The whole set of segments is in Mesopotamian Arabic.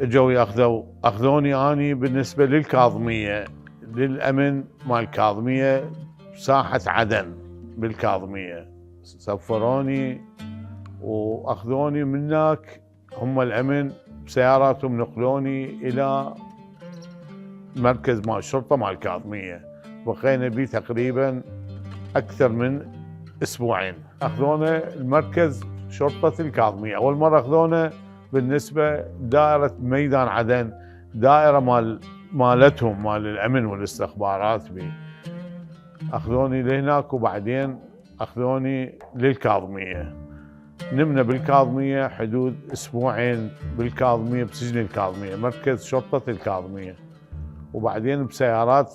اجوا اخذوني اني بالنسبه للكاظميه، للامن مال الكاظميه ساحه عدن بالكاظميه. سفروني واخذوني من هناك هم الامن بسياراتهم، نقلوني الى مركز مال الشرطه مال الكاظميه. بقينا بيه تقريبا اكثر من اسبوعين. اخذونا المركز شرطه الكاظميه، اول مره اخذونا بالنسبه دائره ميدان عدن، دائره مالتهم مال الامن والاستخبارات بي. اخذوني لهناك وبعدين اخذوني للكاظميه. نمنا بالكاظميه حدود اسبوعين بالكاظميه، بسجن الكاظميه مركز شرطه الكاظميه. وبعدين بسيارات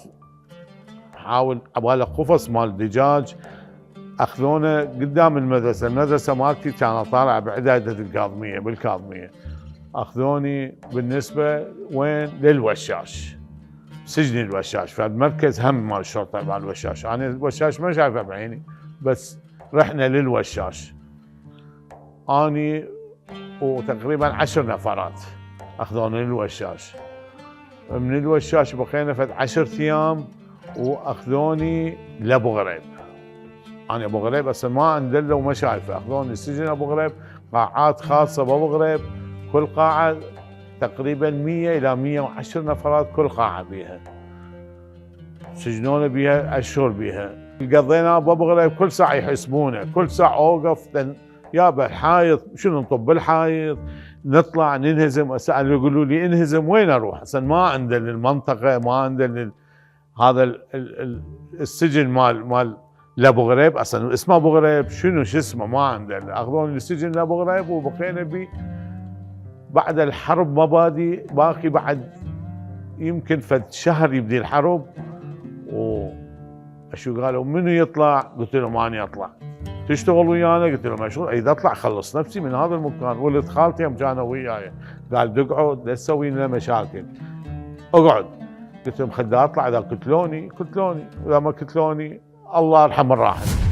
حاول عباله قفص مال دجاج اخذونا قدام المدرسه، المدرسه مالتي كان طالع بعداده الكاظميه بالكاظميه. اخذوني بالنسبه وين؟ للوشاش، سجن الوشاش، فالمركز هم مال الشرطه مال الوشاش. انا الوشاش ما شايفه بعيني، بس رحنا للوشاش اني وتقريبا 10 نفرات اخذوني للوشاش. من الوشاش بقينا فد 10 ايام واخذوني لابو غريب. انا ابو غريب اصلا ما اندله وما شايفه، اخذوني سجن ابو غريب، قاعات خاصه بابو غريب، كل قاعه تقريبا 100 الى 110 نفرات كل قاعه بيها. سجنونا بيها اشهر بيها. قضينا بابو غريب كل ساعه يحسبونا، كل ساعه اوقف يابا الحايط، شنو نطب بالحايط، نطلع ننهزم. اسال يقولوا لي انهزم وين اروح؟ اصلا ما عندنا المنطقه، ما عندنا هذا السجن مال لابو غريب، اصلا اسمه ابو غريب، شنو شو اسمه ما عندنا. اخذوني للسجن لابو غريب وبقينا بيه. بعد الحرب مبادي باقي بعد يمكن فد شهر يبدي الحرب. وشو قالوا منو يطلع؟ قلت لهم اني اطلع. تشتغل ويانا؟ قلت لهم مشغول، اذا اطلع خلص نفسي من هذا المكان. ولد خالتي هم كانوا وياي، قال تقعد لا تسوي لنا مشاكل، اقعد. قلت لهم خلي اطلع، اذا قتلوني قتلوني، واذا ما قتلوني الله يرحم الراحل.